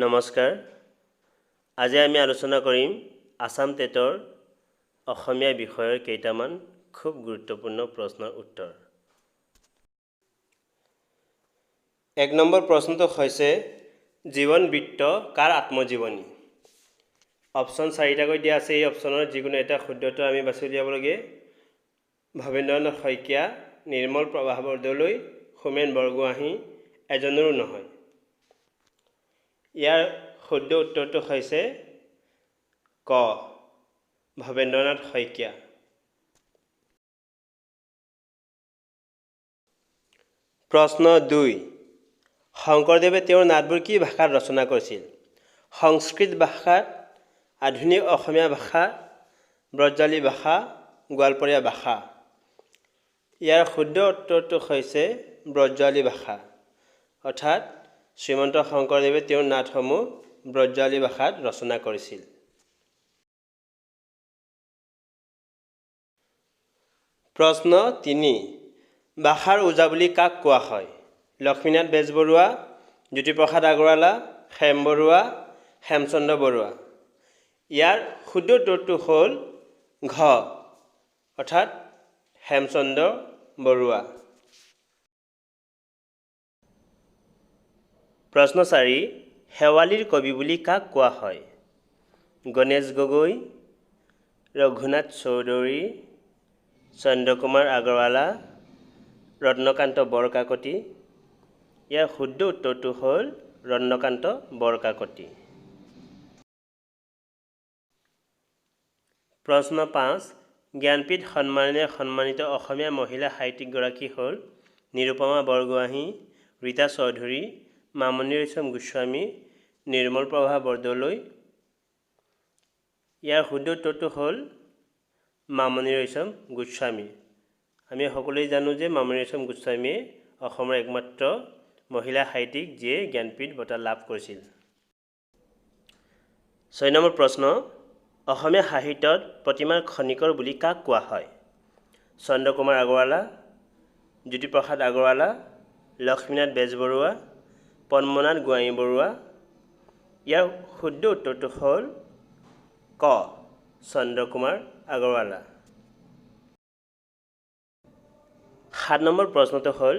নমস্কাৰ, আজি আমি আলোচনা কৰিম আছাম টেটৰ অসমীয়া বিষয়ৰ কেইটামান খুব গুৰুত্বপূৰ্ণ প্ৰশ্নৰ উত্তৰ। এক নম্বৰ প্ৰশ্নটো হৈছে, জীৱন বৃত্ত কাৰ আত্মজীৱনী? অপশ্যন চাৰিটাকৈ দিয়া আছে। এই অপশ্যনৰ যিকোনো এটা শুদ্ধ আমি বাছি উলিয়াব লাগে। ভৱেন্দ্ৰনাথ শইকীয়া, নিৰ্মল প্ৰভা বৰদলৈ, হোমেন বৰগোহাঞি, এজনৰো নহয়। ইয়াৰ শুদ্ধ উত্তৰটো হৈছে ক, ভৱেন্দ্ৰনাথ শইকীয়া। প্ৰশ্ন 2, শংকৰদেৱে তেওঁৰ নাটবোৰ কি ভাষাত ৰচনা কৰিছিল? সংস্কৃত ভাষাত, আধুনিক অসমীয়া ভাষা, ব্ৰজাৱলী ভাষা, গোৱালপৰীয়া ভাষা। ইয়াৰ শুদ্ধ উত্তৰটো হৈছে ব্ৰজাৱলী ভাষা। অৰ্থাৎ শ্ৰীমন্ত শংকৰদেৱে তেওঁৰ নাটসমূহ ব্ৰজাৱলী ভাষাত ৰচনা কৰিছিল। প্ৰশ্ন 3, ভাষাৰ ওজা বুলি কাক কোৱা হয়? লক্ষ্মীনাথ বেজবৰুৱা, জ্যোতিপ্ৰসাদ আগৰৱালা, হেম বৰুৱা, হেমচন্দ্ৰ বৰুৱা। ইয়াৰ শুদ্ধ উত্তৰটো হ'ল ঘ, অৰ্থাৎ হেমচন্দ্ৰ বৰুৱা। প্ৰশ্ন 4, শেৱালিৰ কবি বুলি কাক কোৱা হয়? গণেশ গগৈ, ৰঘুনাথ চৌধুৰী, চন্দ্ৰকুমাৰ আগৰৱালা, ৰত্নকান্ত বৰকাকতি। ইয়াৰ শুদ্ধ উত্তৰটো হ'ল ৰত্নকান্ত বৰকাকতি। প্ৰশ্ন 5, জ্ঞানপীঠ সন্মানেৰে সন্মানিত অসমীয়া মহিলা সাহিত্যিকগৰাকী হ'ল? নিৰুপমা বৰগোহাঞি, ৰীতা চৌধুৰী, মামণি ৰয়ছম গোস্বামী, নিৰ্মল প্ৰভা বৰদলৈ। ইয়াৰ শুদ্ধ উত্তৰটো হ'ল মামণি ৰয়ছম গোস্বামী। আমি সকলোৱে জানো যে মামণি ৰয়ছম গোস্বামীয়ে অসমৰ একমাত্ৰ মহিলা সাহিত্যিক, যিয়ে জ্ঞানপীঠ বঁটা লাভ কৰিছিল। 6 নম্বৰ প্ৰশ্ন, অসমীয়া সাহিত্যত প্ৰতিমাৰ খনিকৰ বুলি কাক কোৱা হয়? চন্দ্ৰকুমাৰ আগৰৱালা, জ্যোতিপ্ৰসাদ আগৰৱালা, লক্ষ্মীনাথ বেজবৰুৱা, পদ্মনাথ গোহাঞি বৰুৱা। ইয়াৰ শুদ্ধ উত্তৰটো হ'ল ক, চন্দ্ৰকুমাৰ আগৰৱালা। 7 নম্বৰ প্ৰশ্নটো হ'ল,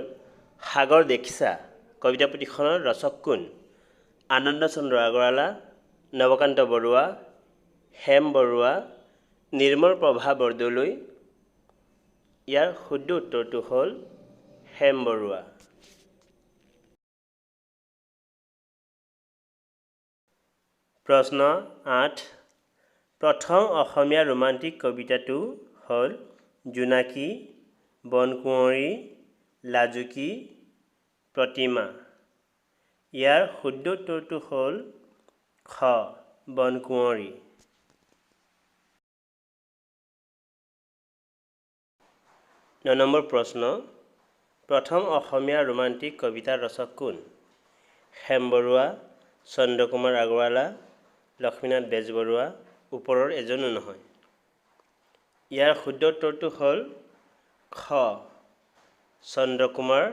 সাগৰ দেখিছা কবিতা পুথিখনৰ ৰচক কোন? আনন্দ চন্দ্ৰ আগৰৱালা, নৱকান্ত বৰুৱা, হেম বৰুৱা, নিৰ্মল প্ৰভা বৰদলৈ। ইয়াৰ শুদ্ধ উত্তৰটো হ'ল হেম বৰুৱা। প্ৰশ্ন 8, প্ৰথম অসমীয়া ৰোমান্টিক কবিতাটো হ'ল? জোনাকী, বনকুঁৱৰী, লাজুকী, প্ৰতিমা। ইয়াৰ শুদ্ধ উত্তৰটো হ'ল খ, বনকুঁৱৰী। 9 নম্বৰ প্ৰশ্ন, প্ৰথম অসমীয়া ৰোমান্টিক কবিতাৰ ৰচক কোন? হেম বৰুৱা, চন্দ্ৰকুমাৰ আগৰৱালা, লক্ষ্মীনাথ বেজবৰুৱা, ওপৰৰ এজনো নহয়। ইয়াৰ শুদ্ধ উত্তৰটো হ'ল খ, চন্দ্ৰকুমাৰ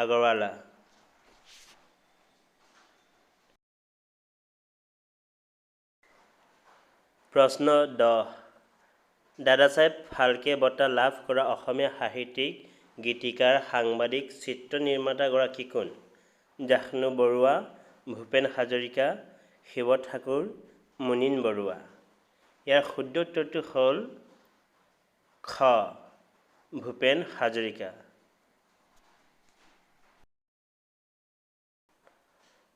আগৰৱালা। প্ৰশ্ন 10, দাদাচাহেব ফাল্কে বঁটা লাভ কৰা অসমীয়া সাহিত্যিক, গীতিকাৰ, সাংবাদিক, চিত্ৰ নিৰ্মাতাগৰাকী কোন? জাহ্নু বৰুৱা, ভূপেন হাজৰিকা, শিৱ ঠাকুৰ, মুনীন বৰুৱা। ইয়াৰ শুদ্ধ উত্তৰটো হ'ল খ, ভূপেন হাজৰিকা।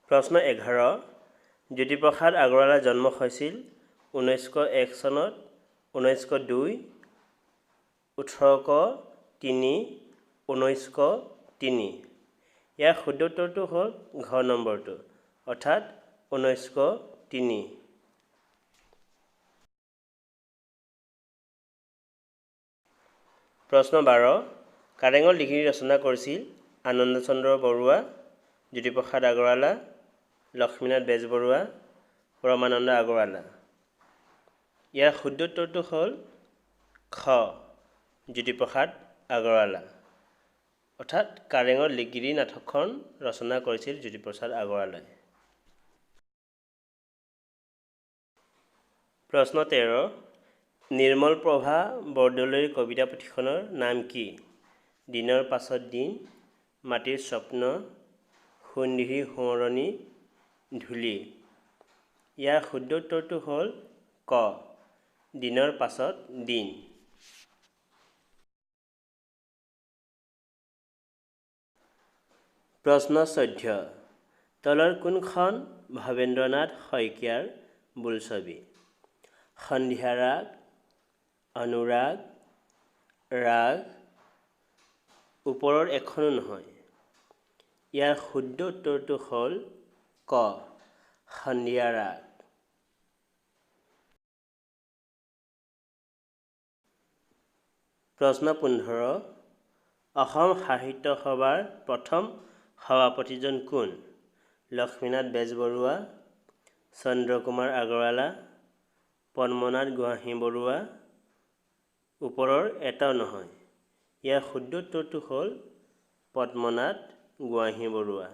প্ৰশ্ন 11, জ্যোতিপ্ৰসাদ আগৰৱালাৰ জন্ম হৈছিল 1901 চনত, 1902, 1803, 1903। ইয়াৰ শুদ্ধ উত্তৰটো হ'ল ঘ নম্বৰটো, অৰ্থাৎ 1903। প্ৰশ্ন 12, কাৰেঙৰ লিগিৰী ৰচনা কৰিছিল আনন্দচন্দ্ৰ বৰুৱা, জ্যোতিপ্ৰসাদ আগৰৱালা, লক্ষ্মীনাথ বেজবৰুৱা, পৰমানন্দ আগৰৱালা। ইয়াৰ শুদ্ধ উত্তৰটো হ'ল খ, জ্যোতিপ্ৰসাদ আগৰৱালা। অৰ্থাৎ কাৰেঙৰ লিগিৰী নাটকখন ৰচনা কৰিছিল জ্যোতিপ্ৰসাদ আগৰৱালাই। প্ৰশ্ন 13, নিৰ্মল প্ৰভা বৰদলৈৰ কবিতা পুথিখনৰ নাম কি? দিনৰ পাছত দিন, মাটিৰ স্বপ্ন, সোণদিহি সোঁৱৰণি, ধূলি। ইয়াৰ শুদ্ধ উত্তৰটো হ'ল ক, দিনৰ পাছত দিন। প্ৰশ্ন 14, তলৰ কোনখন ভৱেন্দ্ৰনাথ শইকীয়াৰ বোলছবি? সন্ধিয়াৰাগ, অনুৰাগ, ৰাগ, ওপৰৰ এখনো নহয়। ইয়াৰ শুদ্ধ উত্তৰটো হ'ল ক, সন্ধিয়াৰাগ। প্ৰশ্ন 15, অসম সাহিত্য সভাৰ প্ৰথম সভাপতিজন কোন? লক্ষ্মীনাথ বেজবৰুৱা, চন্দ্ৰকুমাৰ আগৰৱালা, পদ্মনাথ গোহাঞি বৰুৱা, ওপৰৰ এটাও নহয়। ইয়াৰ শুদ্ধ উত্তৰটো হ'ল পদ্মনাথ গোহাঞি বৰুৱা।